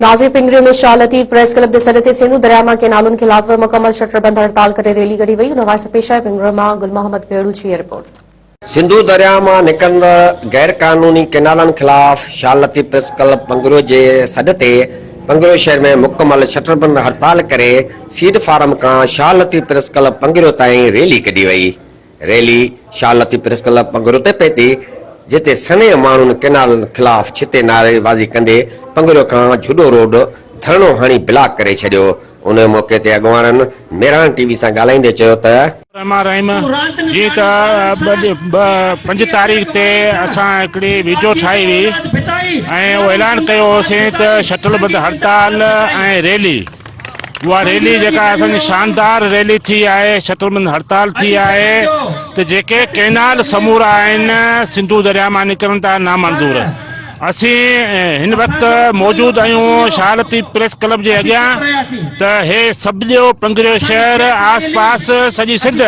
غازي Pangrio ۾ Shah Latif press club جي سڏ تي سنڌو درياء مان ڪينالن خلاف مڪمل شٽر بند هڙتال ڪري ريلي ڪڍي وئي، ان حوالي سان پيش آهي پنگريو مان گل محمد ويڙهو جي هي رپورٽ. سنڌو درياء مان نڪرندڙ غير قانوني ڪينالن خلاف شاهه لطيف پريس ڪلب پنگريو جي سڏ تي پنگريو شهر ۾ مڪمل شٽر بند هڙتال ڪري سيڊ فارم کان شاهه لطيف پريس ڪلب پنگريو تائين ريلي ڪڍي وئي. Rally Shah Latif press club Pangrio تي پهتي، جتي سوين ماڻهن ڪئنالن خلاف ڇتي نعريبازي ڪندي پنگريو کان جهڏو روڊ ڌرڻو هڻي بلاڪ ڪري ڇڏيو. ان موقعي تي اڳواڻن ميران ٽي وي سان ڳالهائيندي چيو ته. الرحمان الرحيم جيئن ته ٻه پنج تاريخ تي اسان هڪڙي ويڊيو ٺاهي هئي ۽ اهو اعلان ڪيو هوسين ته شٽل بند هڙتال ۽ ريلي اها ريلي جيڪا اسان جي شاندار ريلي ٿي آهي شٽربند هڙتال ٿي آهي ته جيڪي ڪينال سمورا آهن سنڌو درياء مان نڪرن ٿا نامنظور اسين هن وقت موجود آهيون شاهه لطيف پريس ڪلب جي اڳيان ته هي سڄو پنگريو شهر آس پاس سڄي سنڌ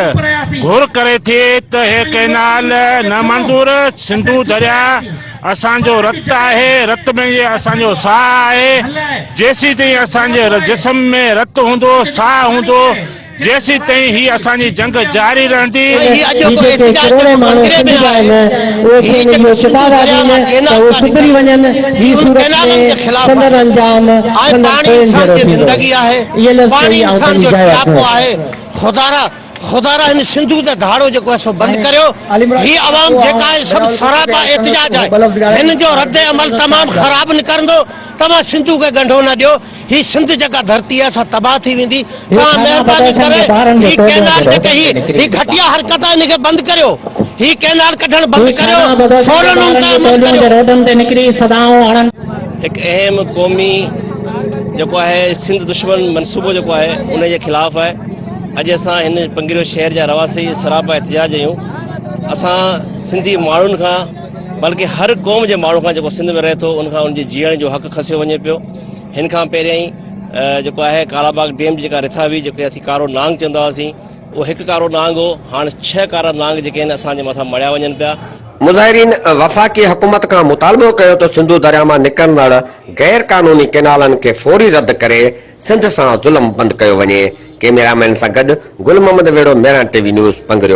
گهر ڪري ٿي ته هي ڪينال نامنظور سنڌو درياء اسان جو رت آهي، رت ۾ ئي اسان جو ساهه آهي، جيسين تائين اسان جي جسم ۾ رت هوندو، ساهه هوندو، جيسين تائين هي اسان جي جنگ جاري رهندي. هي هي جيڪي ڪروڙين ماڻهو سنڌ جا آهن، اهي کين اهو چتاوا ڏين ته اهي سڌري وڃن، ٻي صورت ۾ سندن انجام سندن پوين جهڙو ٿيندو. اهي لفظ چئي آئون پنهنجي جاء اٿيس. خدارا هن سنڌو تي ڌاڙو جيڪو آهي سو بند ڪريو هي عوام جيڪا آهي سڀ سراپا احتجاج آهي هن جو رد عمل تمام خراب نڪرندو توهان سنڌو کي ڳنڍو نه ڏيو هي سنڌ جيڪا ڌرتي آهي سا تباهه ٿي ويندي توهان مهرباني ڪري هي ڪينال جيڪي هي هي گهٽيا حرڪت آهي هن کي بند ڪريو هي ڪينال ڪڍڻ بند ڪريو فورن ان تي عمل ڪريو. روڊن تي نڪري صدائون هڻن. هڪ اهم قومي جيڪو آهي سنڌ دشمن منصوبو جيڪو آهي ان جي خلاف آهي اڄ اسان هن پنگريو شهر جا رهواسي سراپا احتجاج آهيون اسان سنڌي ماڻهن کان بلڪه هر قوم جي ماڻهو کان جيڪو سنڌ ۾ رهي ٿو ان کان ان جي جيئڻ جو حق کسيو وڃي پيو هن کان پهريائين جيڪو آهي ڪالاباغ ڊيم جي جيڪا رٿا هئي جيڪي اسين ڪارو نانگ چوندا هئاسين اهو هڪ ڪارو نانگ هو هاڻ ڇهه ڪارا نانگ جيڪي آهن اسان جي مٿان مڙيا وڃن پيا. مظاهرين وفاقي حڪومت کان مطالبو ڪيو ته سنڌو درياء مان نڪرندڙ غير قانوني ڪئنالن کي فوري رد ڪري سنڌ سان ظلم بند ڪيو وڃي. ڪئميرا مين سان گڏ Gul Muhammad Wehro Mehran T V news Pangrio.